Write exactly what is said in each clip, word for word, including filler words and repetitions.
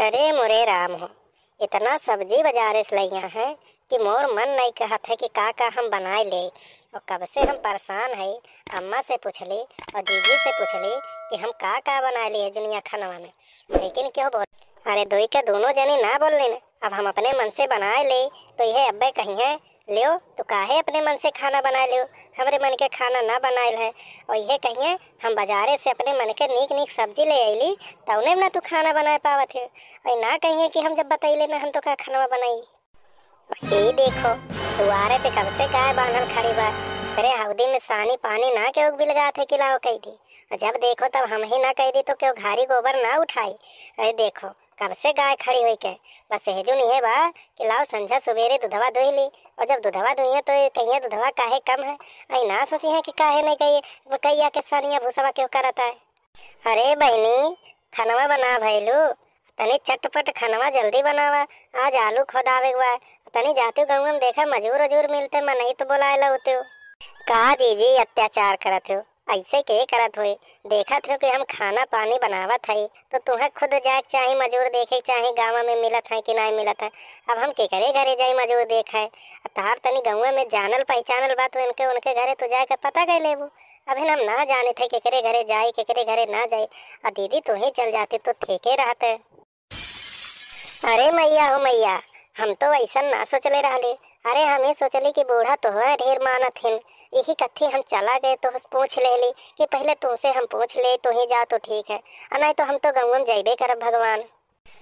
अरे मोरे राम हो, इतना सब्जी बजारे से लइया है कि मोर मन नहीं कहत है कि का का हम बनाए ले। और कब से हम परेशान है, अम्मा से पूछली और जीजी से पूछली कि हम का का बनाए ले जुनिया खानवा में, लेकिन क्यों बोल, अरे दुई के दोनों जनी ना बोल लेने। अब हम अपने मन से बनाए ले तो यह अब्बे कहिए, "ल्यो, तू काहे अपने मन से खाना बनाए लियो? हमरे मन के खाना ना बनाइल है।" और यह कहिए, "हम बजारे से अपने मन के नीक नीक सब्जी ले अइली, तौने में ना तू खाना बनाए पावत है।" और ना कहिए कि हम जब बतैले ना हम तो का खाना बनाई। ये देखो, दुआरे पे कब से गाय बांधल खड़ी बा। अरे हौदी में सानी पानी ना के उग बिलगात है कि लाओ कह दी। और जब देखो तब हम ही ना कह दी तो क्यों घारी गोबर ना उठाई। अरे देखो, कब से गाय खड़ी होई के, बस हेजुन इहे बा कि लाओ संझा सुबेरे दुधवा दुहि ली, और जब दुधवा दुहिए तो ये कहिए दुधवा काहे कम है, अई ना सोची है कि काहे नहीं गई वो कहिया के सानिया भूसवा क्यों करत है। अरे बहिनी, खनवा बना भइलू, तनी चटपट खनवा जल्दी बनावा, आज आलू खोदावे के बा, तनी जातू गाँव में देखा मजूर उजूर मिलते मनई तो बोलाए लउतू। का जीजी अत्याचार करत हो? ऐसे के करत होई? देखत हो कि हम खाना पानी बनावत हई, तो तुहें खुद जाए के चाही, मजूर देखे के चाही, गाँव में मिलत है कि नाहीं मिलत है। अब हम केकरे घरे जाई मजूर देखे? तार तनी गाँव में जानल पहचानल बा, तो इनके उनके घरे तो जाए के पता कर लेबू। अभी हम ना जाने थे केकरे घरे जाई, केकरे घरे ना जाई। आ दीदी तू ही चल जाती तो ठीके रहते। अरे मैया हो मैया, हम तो ऐसा ना सोचले रहले। अरे हम ही सोचली कि बूढ़ा तोहरा ढेर मानत हिन, यही कत्थी हम चला गए तो पूछ लेली कि पहले तुमसे हम पूछ ले, तू ही जा तो ठीक है, आ नहीं तो हम तो गौवा में जइबे करब भगवान।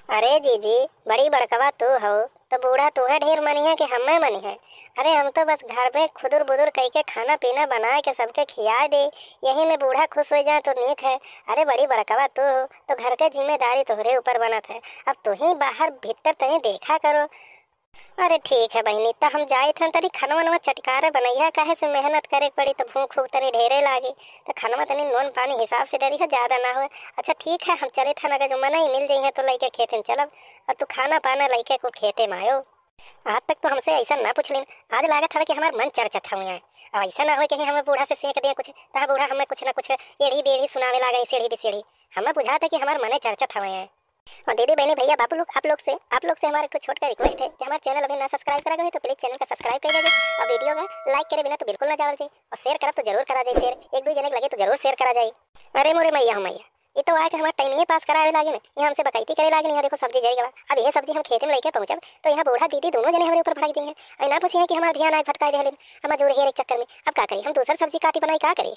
अरे जीजी, बड़ी बड़कवा तू हो, तो बूढ़ा तूहे ढेर मनिहे कि हमें मनिहे? अरे हम तो बस घर में खुदुर बुदुर कई के खाना पीना बनाए के सबके खियाए दे, यही में बूढ़ा खुश हो जाए तो नीक है। अरे बड़ी बड़कवा तू हो, तो घर के जिम्मेदारी तोहरे ऊपर बनत है। अब तू ही बाहर भीतर तनी देखा करो। अरे ठीक है बहिनी, त हम जाइत हन, तनी खनवा नवा चटकारे बनैया, काहे से मेहनत करे के पड़ी, त भूख उख तनी ढेरे लागे, त खनवा तनी नून पानी हिसाब से डरी है, ज्यादा ना होए। अच्छा ठीक है, हम चलित हन, अगर जो मनई मिल जइहे तो लइके खेते में चलब, और तू खाना पाना लइके को खेते में आयो। आज तक तो हमसे ऐसा ना पूछलिन, आज लागत हवे कि हमार मन चरचत हवे है। अब ऐसा ना होए कि हमें बूढ़ा से सेंक दे कुछ, तहा बूढ़ा हमें कुछ ना कुछ एड़ी बेड़ी सुनावे लागे, सेड़ी बिसेड़ी। हमें बुझात है कि हमार मने चरचत हवे है। और दीदी, बहनी, भैया, बाबू लोग, आप लोग से, आप लोग से हमारा एक ठो छोटका request है कि हमारा channel अभी ना subscribe करा गए तो please channel का subscribe कर दीजिए और video का like करे बिना तो बिल्कुल ना जावल जाए और share करब तो जरूर करा जाए share, एक दो जने के लगे तो जरूर share करा जाए। अरे मोरे मैया हो मैया, ये तो आके हमारा time ये pass करावे लागे ना, ये हमसे बकैती करे लागे ना। यहाँ देखो सब्जी जरी गवा, अब ये सब्जी हम खेते में लेके पहुँचब तो यहाँ बूढ़ा दीदी दोनों जने हमारे ऊपर भड़क दी हैं। अरे ना पूछे हैं कि हमारा ध्यान आए भटकाए दे हले, हम मजूर हेरे के चक्कर में। अब का करी, हम दूसर सब्जी काटी बनाई का करी?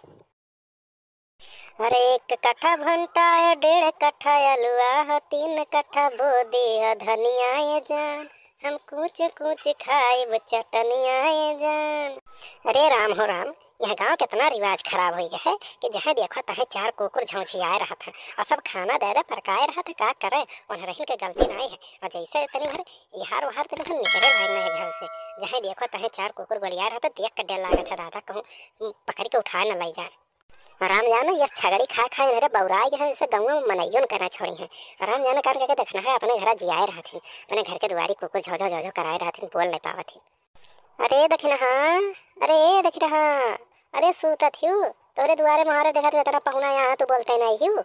अरे एक कट्ठा भंटा है, डेढ़ कट्ठा अलुआ है, तीन कट्ठा बोदी है धनिया ये जान, हम कूच कूच खाइब चटनिया ये जान। अरे राम हो राम, यह गांव कितना रिवाज खराब हो गया है कि जहाँ देखो तहे चार कुकुर झौंझियाए रहत है और सब खाना दे दे परकाए रहत है, का करे, उन्हें रहिन के गलती नहीं है। और जैसे तनी भर इहार उहार तो जब निकले भाई नहीं घर से, जहाँ देखो तहे चार कुकुर गोलियाए रहत है, देख के डर लागत है दादा, कहूँ पकड़ के उठाए न ले जाए। राम जाने, यह छगड़ी खा खाए मेरे बौराए गए हैं, जैसे गौवा में मनइयो न करना छोड़ी हैं। राम जाने कर करके देखना है, अपने घर जियाए रहथिन, अपने घर के दुआरी कुकुर झो झो झो झो कराए रहथिन, बोल नहीं पावत ही। अरे दखिनहा, अरे दखिनहा, अरे सूतत हियो, तोरे दुआरे मोहारे देखत हियो, तेरा पहुना यहाँ तू बोलते नहीं हियो।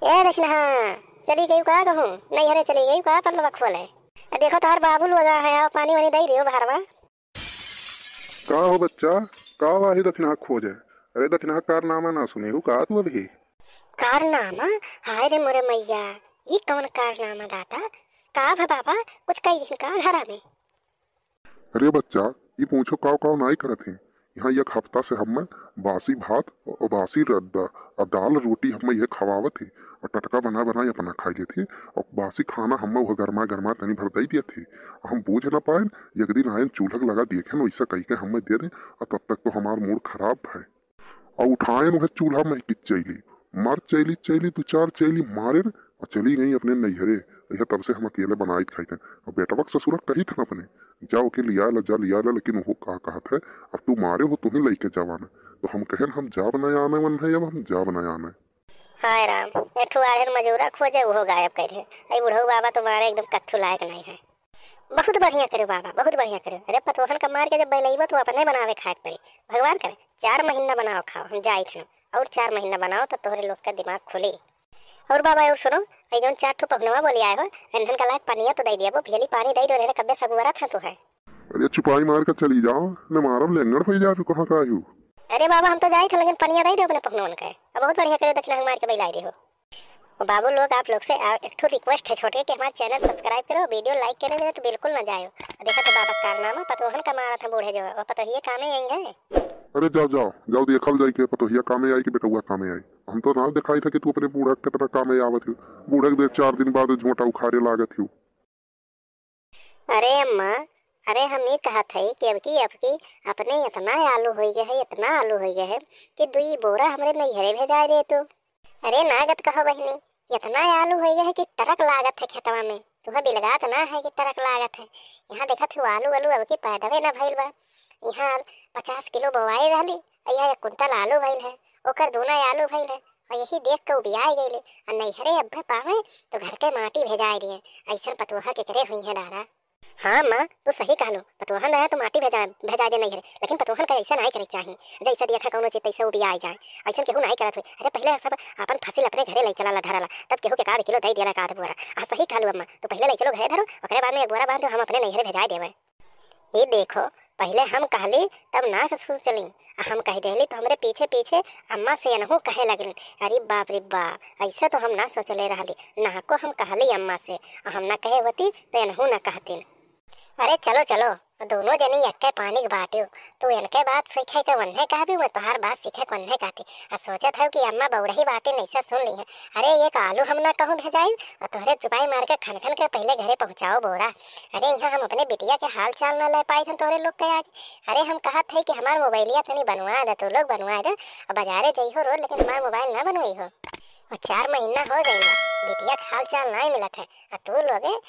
ए दखिनहा, चली गई का कहूँ, नहीं हरे चली गई का पल्लवा खोले। अरे देखो तोहर बाबू लोग है, आओ पानी वानी दे दियो बहरवा। का हो बच्चा, का वाही दखिनहा खोजे? अरे दखिनहा कारनामा ना सुने हो का तू अभी? कारनामा? हाय रे मोरे मैया, ई कौन कारनामा दादा? का भा बाबा, कुछ कही दिन का घरा में? अरे बच्चा, ई पूछो काव काव नाई करत है। यहाँ एक हफ्ता से हम बासी भात और बासी रद्दा और दाल रोटी हम यह खवावत है और टटका बना बनाई अपना खाई लेत है और बासी खाना हम वह गरमा गरमा तनी भर दई दियत है। हम बूझ ना पाएन, एक दिन आयन चूल्हा लगा देखेन, वैसा कही के हमें दे दे और तब तक तो हमार मूड खराब है। और उठाएन वह चूल्हा में कि चैली मार, चैली चैली दो चार चैली मारेन और चली गई अपने नैहरे। यह तब से हम अकेले बनाई खाई थे। और बेटवा के ससुरा कही था अपने, "जाओ के लिया ला, जा लिया ला," लेकिन वो का कहत है, "अब तू मारे हो, तू ही लेके जावा ना।" तो हम कहेन, "हम जाब न आने मन है, अब हम जाब न आने।" हाय राम, एक ठो आढ़न मजूरा खोजे, उहो गायब कर है। अई बुढ़ऊ बाबा तुम्हारे एकदम कत्थू लायक नहीं है। बहुत बढ़िया करो बाबा, बहुत बढ़िया करो। अरे पतोहन का मार के जब बैलैबो तो अपने बनावे खाए के पड़ी। भगवान करे चार महीना बनाओ खाओ, हम जाई थे और चार महीना बनाओ तो तोहरे लोग का दिमाग खुली। और बाबा और सुनो, ए जौन चार ठो पहुनवा बोली आए हो, इन्हन का लायक पनिया तो दइ दिया, वो भेली पानी दइ दो, रे कब्बे सगुआरा था तू है। अरे चुपाई मार के चली जाओ, न मारब लेंगड़ होइ जाए, कहाँ का आयु? अरे बाबा, हम तो जाइत है, लेकिन पनिया दइ दो अपने पहुनवन के। अब बहुत बढ़िया करे, दखिनहा मार के बैलाइ दे हो। और बाबू लोग, आप लोग से आ, एक ठो request है छोटे कि हमार channel subscribe करो, video like करे तो बिल्कुल ना जायो। देखा तो बाबा कारनामा, पतोहन का मारत है बूढ़े जो, और पतोहिए कामे आई है। अरे जाओ, जाओ, जाओ, देखल जाई के पतोहिया कामे आई कि बेटउआ कामे आई। हम तो ना दिखाई था कि तू अपने बूढ़ा के कितना कामे आवत हो। बूढ़ा के देख चार दिन बाद झोंटा उखाड़े लागत हो। अरे अम्मा, अरे हम ई कहत हई कि अबकी, अबकी अपने इतना आलू होइ गए है, इतना आलू होइ गए है कि दुई बोरा हमरे नैहरे भेजाए दे तू। अरे ना गत कहो बहिनी, इतना आलू होइ गए है कि ट्रक लागत है खेतवा में। तुहा बिलगात ना है कि ट्रक लागत है। यहाँ देखत हो आलू, आलू अबकी पैदवे ना भइल बा। यहाँ पचास किलो बोआई रहली, अ यहाँ एक कुंटल आलू भइल है, ओकर दूना आलू भइल है, अ यही देख के उबियाए गइले। अ नैहरे अब्बे पावे तो घर के माटी भेजाए दिए। अइसन पतोहा केकरे हुई है दादा? हाँ माँ, तू सही कहलो, पतोहन रहे तो माटी भेजा, भेजाए दे नैहरे, लेकिन पतोहन का ऐसा नाहीं करे के चाही। जैसे दिया था कौनो चीज तैसे उबियाए जाए, अइसन केहू नाहीं करत हुई। अरे पहले सब अपन फसिल अपने घरे ले चला ला धरा ला, तब केहू के का आध किलो दे दिया ला का आध बोरा। आ सही कहलो अम्मा, तू पहले ले चलो घरे धरो, ओकरे बाद में एक बोरा बांध दो, हम अपने नैहरे भेजाए देवे। ये देखो, पहिले हम कहली, तब ना सोचली, आ हम कह देली, तो हमरे पीछे पीछे अम्मा से एनहू कहे लगली। अरे बाप रे बाप, ऐसे तो हम ना सोचले रहली। ना को हम कहली अम्मा से, आ हम ना कहे होती, तो एनहू ना कहतीन। अरे चलो, चलो, दोनों जनी एक्के पानी के बाटियो। तू इनके बात सीखे के वन्ने कहबी, मैं तोहार बात सीखे के वन्ने कहती। आ सोचत हूँ कि अम्मा बौरही बाटिन, ऐसा सुन ली है। अरे एक आलू हम ना कहूँ भेजाई, और तोहरे चुपाई मार के खन खन के पहले घरे पहुँचाओ बोरा। अरे यहाँ हम अपने बिटिया के हाल चाल ना ले पाई थन तोहरे लोग के आगे। अरे हम कहत है कि हमार मोबाइलिया तनी बनवा दे, तू लोग बनवा दे। और बाजारे जइहो रोज, लेकिन हमार मोबाइल ना बनवाई हो। और चार महीना हो गइल बा, बिटिया के हाल चाल नाहीं मिलत है। और तू लोग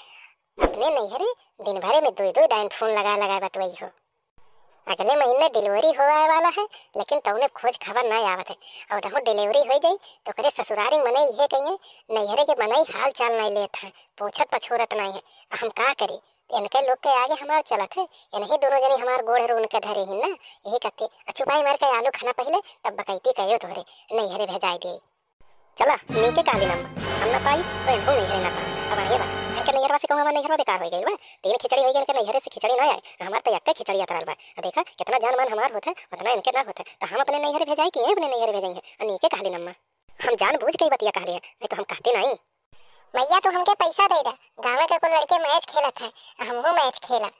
अपने नैहरे दिन भरे में दुई दुई दाइन फोन लगा लगा बतवई हो। अगले महीने delivery होवे वाला है, लेकिन तौने खोज खबर नाहीं आवत है। और रहू delivery होइ जाई, तो ओकरे ससुरारी मनई इहे कहिए, नैहरे के मनई हाल चाल नाहीं लेत है, पूछत पछोरत नाहीं है। हम का करी? इनके लोग के आगे हमार चलत है, इनही दोनों जनी हमार गोड़ रून के धरे ही ना, यही कहते, "आ चुपाई मार के आलू खाना पहिले, तब बकैती करियो तोहरे, नैहरे भेजाए दे।" चला, नीके कहली अम्मा, हम ना पाई, तो इनको नैहरे ना पाई। अब आगे बा, इनके नैहरवा से कहूँ हमार नैहरवा बेकार होइ गइल बा। तीन खिचड़ी होइ गई, इनके नैहरे से खिचड़ी ना आए, हमार तो यक्के खिचड़ी अतरल बा। आ देखा, कितना जान मान हमार होत है, उतना इनके ना होत है, तो हम अपने नैहरे भेजाई कि ये अपने नैहरे भेजाई है? आ नीके कहली अम्मा, हम जान बूझ के ही बतिया कहली है, नहीं तो हम कहते नहीं। मैया, तू हमके पैसा दे दे, गाँव के कुल लड़के मैच खेलत है, हमहू मैच खेलब।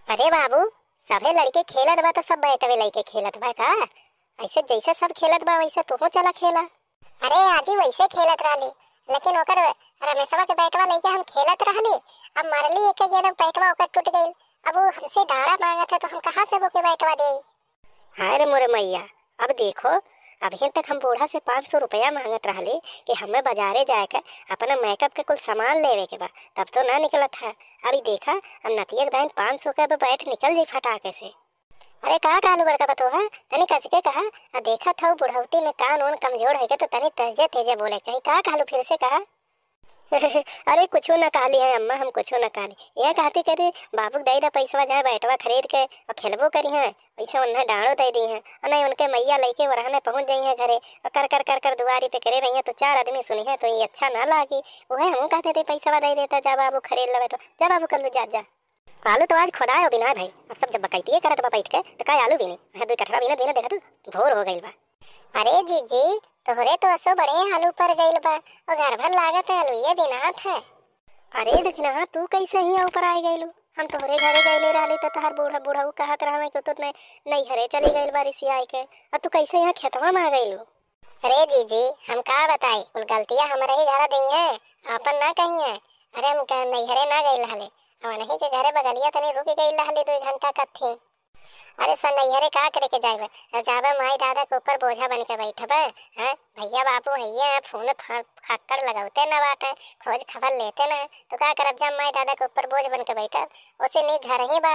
अरे बाबू, सभे लड़के खेलत बा तो सब बैटवे लइके खेलत बा का? ऐसे जैसे सब खेलत बा वैसे तूहू चला खेला। अरे आजी, वैसे खेलत रहली, लेकिन ओकर रमेशवा के बैटवा लइके हम खेलत रहली, अब मरली एक गेंद में बैटवा ओकर टूट गइल। अब वो हमसे डाड़ा मांगत है तो हम कहाँ से ओके बैटवा देई? हाय रे मोरे मैया, अब देखो, अभी तक हम बूढ़ा से पाँच सौ रुपया मांगत रहली कि हमें बाजारे जाए के अपना मेकअप के कुल सामान लेवे के बा, तब तो ना निकलत है। अभी देखा, अब नतिया के दाइन पाँच सौ के अब बैठ निकल जाई फटाके से। अरे का कहलू बड़का पतोहा, तनी कस के कहा। आ देखत हऊ बुढ़ौती में कान ओन कमजोर है के तो तनी तेजे तेजे बोले के चाही। का कहलू, फिर से कहा। अरे कुछो ना कहली है अम्मा, हम कुछो ना कहली। यह कहती कि अरे बाबू के दे दे पैसवा, जाए बैटवा खरीद के और खेलबो करी हैं, वैसे उन्हें डांड़ो दे दी हैं। और नहीं उनके मैया लइके वो रहने पहुँच जाई हैं घरे और कर कर कर कर दुआरी पे करे रही हैं तो चार आदमी सुनी हैं तो ये अच्छा ना लागी। वह हम कहते थे पैसवा दे देता, जा बाबू खरीद ले बैठो, जा बाबू कल्लू जा, जा। आलू तो आज खोदाए हो बिना भाई, अब सब जब बकैतिये करत बा बैठ के, तो का आलू बीने? हाँ, दुई कठरा बीनत बीनत देखा तू, भोर हो गइल बा। अरे जीजी, तोहरे तो असो बड़े आलू पर गइल बा, और घर भर लागत है आलू ये बिनात है। अरे दखिनहा, तू कैसे हियाँ ऊपर आए गइलू? हम तोहरे घरे गइले रहली तो तोहार बूढ़ा बुढ़ऊ कहत रहवे कि तू तो नैहरे चली गइल बा रिसियाए के, और तू कैसे यहाँ खेतवा में आ गइलू? अरे जीजी, हम का बताई, कुल गलतिया हमरे ही घरा दई है, आपन ना कही है। अरे हम कह नैहरे ना गइल रहले, अब नहीं के घरे बगलिया तनी रुक गइल रहले दुई घंटा कत्थे। अरे सन नैहरे का करे के जाबे, जाबे माई दादा के ऊपर बोझा बन के बैठबे, हैं? भैया बाबू हइये हैं, फोन फ-, फक्कड़ लगौते ना बाटे, खोज खबर लेते ना, तो का करब जब माई दादा के ऊपर बोझ बन के बैठब, ओसे नीक घर ही बा।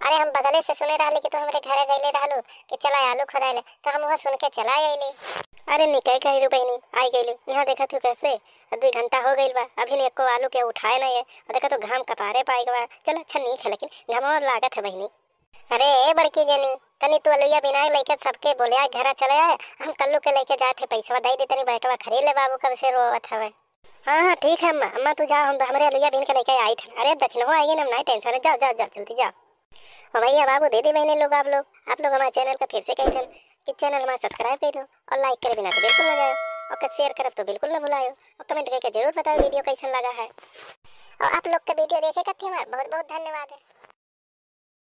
अरे हम बगले से सुने रहली कि तू हमरे घरे गइले रहलू कि चला आलू खोदाइले, तो हम वह सुन के चला अइली। अरे निकै कहलू बहिनी, आई गइलू। यहाँ देखत हूँ कैसे, अब दुई घंटा हो गइल बा, अभी ने एको आलू के उठाए नहीं है। और देखा तो घाम कपारे पाए गवा। चल अच्छा नीक है, लेकिन घाम और लागत है बहिनी। अरे ए बड़की जनी, तनी तू अलुइया बिना लइके सबके बोले आए, घरा चले आए, हम कल्लू के लइके जात है, पैसवा दे दे, तनी बैठवा खरीद ले, बाबू कब से रोवत हवे। हाँ हाँ ठीक है अम्मा, अम्मा तू जाओ, हम हमरे अलुइया बीन के लेके आई थन। अरे दखिनहो आई गइन, हम नाहीं tension है, जाओ जाओ जाओ जल्दी जाओ। और भैया बाबू दीदी बहने लोग, आप लोग आप लोग हमारे channel का फिर से कही थन कि channel हमारा subscribe करी दो और like करे बिना तो बिल्कुल ना जाओ और share करब तो बिल्कुल ना भुलायो और comment करके जरूर बताओ video कैसन लगा है। और आप लोग का video देखे खातिर हमारा बहुत बहुत धन्यवाद है।